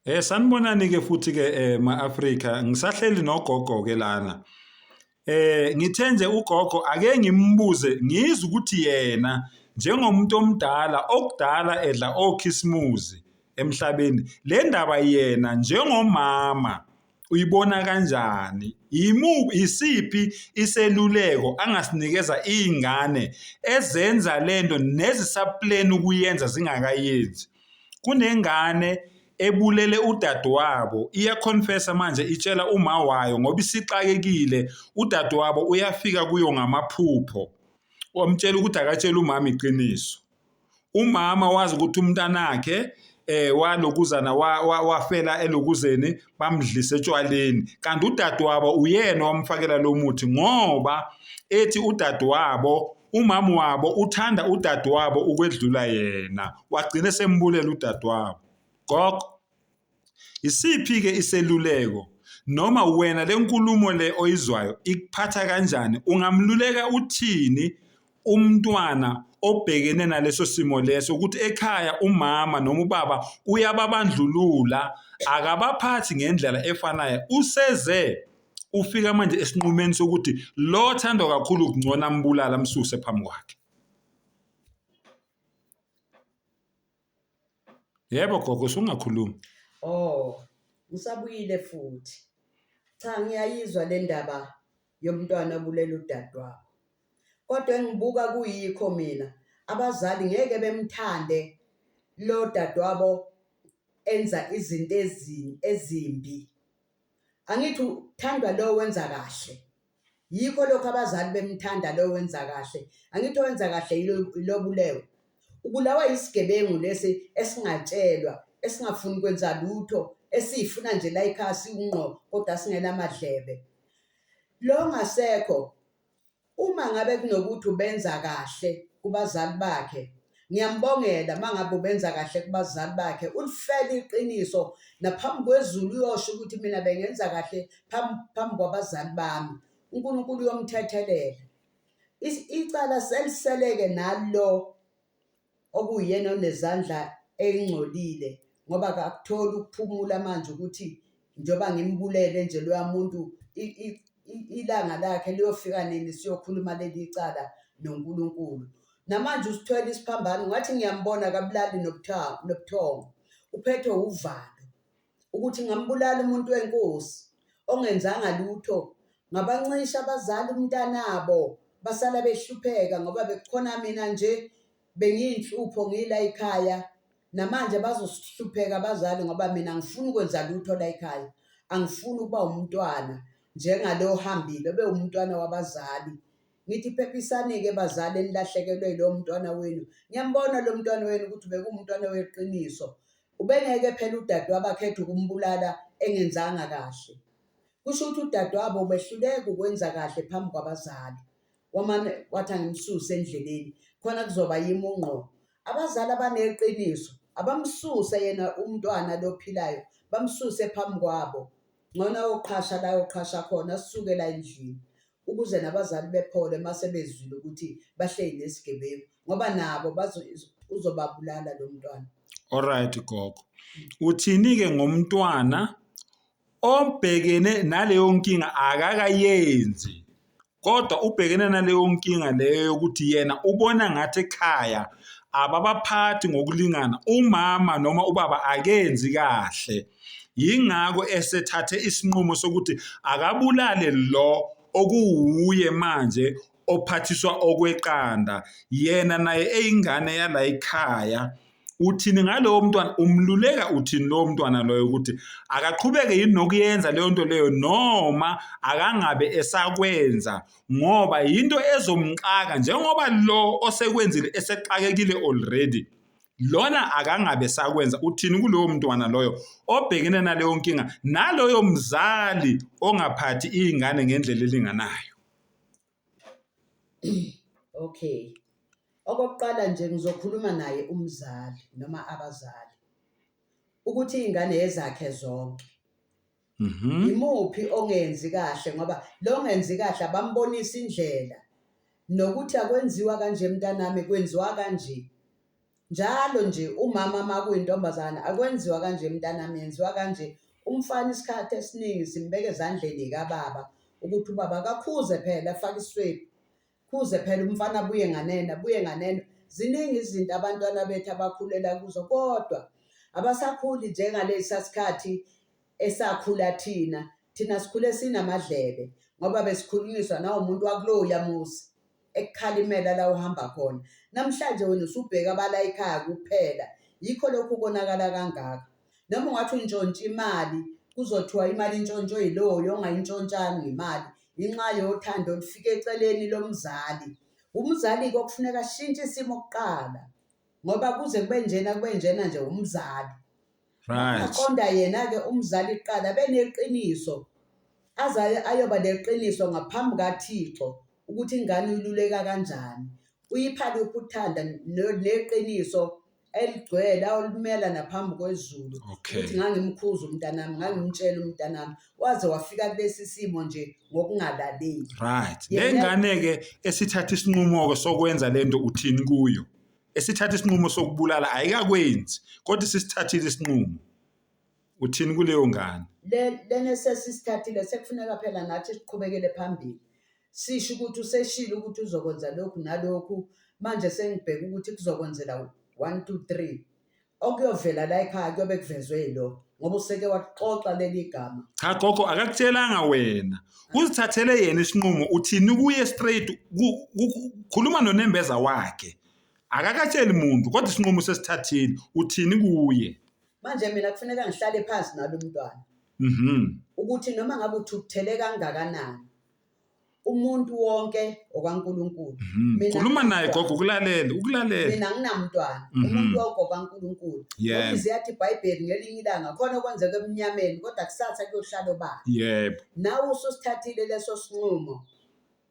Sanibonani ke futhi ke ma-Afrika, ngisahleli nogogo ke lana. Ngithe nje ugogo ake ngimbuze ngizwe ukuthi yena njengomuntu omdala okudala edla okhisimuzi emhlabeni, le ndaba yena njengomama uyibona kanjani? Isiphi iseluleko angasinikeza iy'ngane ezenza lento nezisapleni ukuyenza zingakayenzi? Kunengane ebulele udadewabo iyakhonfesa manje itshela uma wayo ngoba isixakekile udadewabo uyafika kuyo ngamaphupho wamtshela ukuthi akatshele umama iqiniso. Umama wazi ukuthi umntanakhe walokuzana wafela elokuzeni bamdlisa etshwaleni kanti udadewabo uyena owamfakela lo muthi ngoba ethi udadewabo umama wabo uthanda udadewabo ukwedlula yena wagcina sembulela udadewabo. Gogo, isiphi-ke iseluleko noma wena le nkulumo le oyizwayo ikuphatha kanjani? Ungamluleka uthini umntwana obhekene naleso simo leso ukuthi ekhaya umama noma ubaba uyababandlulula akabaphathi ngendlela efanayo useze ufika manje esinqumeni sokuthi lo othandwa kakhulu kungcono ambulale amsuse phambi kwakhe. Yebo gogo usungakhuluma. Oh, usabuyile futhi. Cha ngiyayizwa le ndaba yomntwana obulela udadewabo. Kodwa engibuka kuyikho mina, abazali ngeke bemthande lo dadewabo enza izinto ezimbi. Angithi uthandwa lo wenza kahle. Yikho lokho abazali bemthanda lo wenza kahle. Angithi owenza kahle yilobulewe. Ubulawa yisigebengu lesi esingatshelwa, esingafuni kwenza lutho, esiyifuna nje la ekhaya siwungqo kodwa singenamadlebe. Lo ongasekho Uma ngabe kunokuthi ubenza kahle kubazali bakhe, ngiyambongela uma ngabe ubenza kahle kubazali bakhe, ulifele iqiniso naphambi kwezulu uyosho ukuthi mina bengenza kahle phambi phambi kwabazali bami. UNkulunkulu uyomthethelela. Icala seliseleke nalo okuwuyena onezandla ey'ngcolile ngoba akakutholi ukuphumula manje ukuthi njengoba ngimbulele nje loya muntu ilanga lakhe liyofika nini siyokhuluma leli cala noNkulunkulu. Namanje usithwele isiphambano ngathi ngiyambona akabulali nobuthongo, uphethwe wuvalo ukuthi ngambulala umuntu wenkosi ongenzanga lutho, ngabancisha abazali umntanabo basala behlupheka ngoba bekukhona mina nje bengiyinhlupho ngila ekhaya namanje bazohlupheka abazali ngoba mina angifuni ukwenza lutho la ekhaya angifuni ukuba umntwana njengalo ohambile obewumntwana wabazali. Ngithi phephisani-ke bazali enilahlekelwe yilowo mntwana wenu. Ngiyambona lo mntwana wenu ukuthi bekuwumntwana weqiniso. Ubengeke phela udadewabo akhethe ukumbulala engenzanga kahle. Kusho ukuthi udadewabo ubehluleka ukwenza kahle phambi kwabazali. Wamane wathi angimsuse endleleni khona kuzoba yimi ungqo. Abazali abaneqiniso abamsuse yena umntwana lo ophilayo, bamsuse phambi kwabo. Ngcono ayoqhasha la ayoqhasha khona asuke la endlini ukuze nabazali bephole uma sebezwile ukuthi bahleli nesigebengu ngoba nabo uzobabulala lo mntwana. Alright gogo. Uthini-ke ngomntwana obhekene naleyo nkinga akakayenzi kodwa ubhekene naleyo nkinga leyo yokuthi yena ubona ngathi ekhaya ababaphathi ngokulingana umama noma ubaba akenzi kahle yingakho esethathe isinqumo sokuthi akabulale lo okuwuye manje ophathiswa okweqanda yena naye eyingane yala ekhaya. Uthini ngalowo mntwana? Umluleka uthini lowo mntwana loyo ukuthi akaqhubeke yini nokuyenza leyo nto leyo noma akangabe esakwenza ngoba yinto ezomxaka njengoba lo osekwenzile esexakekile already lona akangabe sakwenza. Uthini kulowo mntwana loyo obhekene naleyo nkinga naloyo mzali ongaphathi iy'ngane ngendlela elinganayo? Okay. Okokuqala nje ngizokhuluma naye umzali noma abazali ukuthi iy'ngane ezakhe zonke. Yimuphi ongenzi kahle ngoba lo ongenzi kahle abambonise indlela nokuthi akwenziwa kanje mntanami kwenziwa kanje. Njalo nje umama uma kuyintombazane akwenziwa kanje mntanami yenziwa kanje. Umfana isikhathi esiningi simbeka ezandleni kababa ukuthi ubaba akakhuze phela afake iswebhu. Khuze phela umfana abuye nganeno abuye nganeno. Ziningi izinto abantwana bethu abakhulela kuzo kodwa abasakhuli njengalesa sikhathi esakhula thina. Thina sikhule sinamadlebe ngoba besikhulunyiswa nawumuntu wakuloya muzi. ekukhalimela la uhamba khona. Namhlanje wena usubheka abalayikhaya kuphela, yikho lokhu konakala kangaka. Noma ungathi untshontsha imali, kuzothiwa imali intshontshwe yiloyo ongayintshontshanga imali inxa yothando olufika eceleni lomzali. Umzali-ke okufuneka ashintshe isimo kuqala ngoba kuze kube njena kube njena nje umzali. Aqonda yena-ke umzali kuqala beneqiniso aze ayoba neqiniso ngaphambi kaThixo ukuthi ingane uyiluleka kanjani, uyipha luphi uthanda neqiniso eligcwele ayolimela naphambi kwezulu ukuthi ngangimkhuza umntanami, ngangimtshela umntanami waze wafika kulesi simo nje ngokungalaleli. Right. Le ngane-ke esithatha isinqumo-ke sokwenza le nto uthini kuyo? Esithatha isinqumo sokubulala ayikakwenzi kodwa isisithathile isinqumo. Uthini kuleyo ngane? Le lena esesisithathile sekufuneka phela nathi siqhubekele phambili. Sisho ukuthi useshilo ukuthi uzokwenza lokhu nalokhu, manje sengibheka ukuthi kuzokwenzela 1 2 3. Okuyovela la ekhaya kuyobe kuvezwe yilo ngoba useke waxoxa leli gama. Cha gogo akakutshelanga wena. Uzithathele yena isinqumo uthini kuye straight khuluma nonembeza wakhe. Akakatsheli muntu kodwa isinqumo sesithathile uthini kuye. Manje mina kufuneka ngihlale phansi nalo mntwana. Ukuthi noma ngabe uthukuthele kangakanani umuntu wonke okaNkulunkulu. Mina Khuluma naye gogo ukulalele, ukulalele. Mina nginamntwana, umuntu wonke okaNkulunkulu. Ngoba ize yathi iBhayibheli ngelinye ilanga khona okwenzeka emnyameni kodwa kusasa kuyohlala obala. Nawe ususithathile leso sinqumo.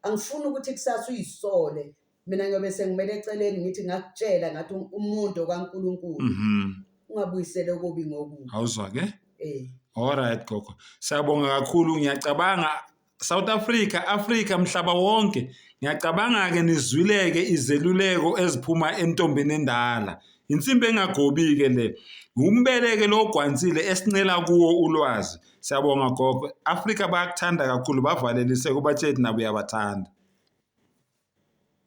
Angifuni ukuthi kusasa uyisole. Mina ngiyobe sengimele eceleni ngithi ngakutshela ngathi umuntu okaNkulunkulu. Ungabuyisele okubi ngokubi. Awuzwa ke? Eh. All right gogo. Siyabonga kakhulu ngiyacabanga South Africa, Africa mhlaba wonke. Ngiyacabanga ke nizwileke izeluleko eziphuma entombini endala. Insimbi engagobi ke le. Umbeleke lo ogwansile esincela kuwo ulwazi. Siyabonga gogo. Africa bayakuthanda kakhulu bavalelise kubatsheli nabo uyabathanda.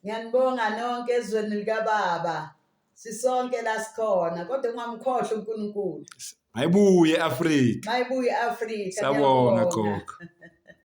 Ngiyanibonga nonke ezweni likababa. Sisonke la sikhona kodwa ungamkhohlwa uNkulunkulu. Mayibuye Afrika. Mayibuye Afrika. Siyabonga gogo.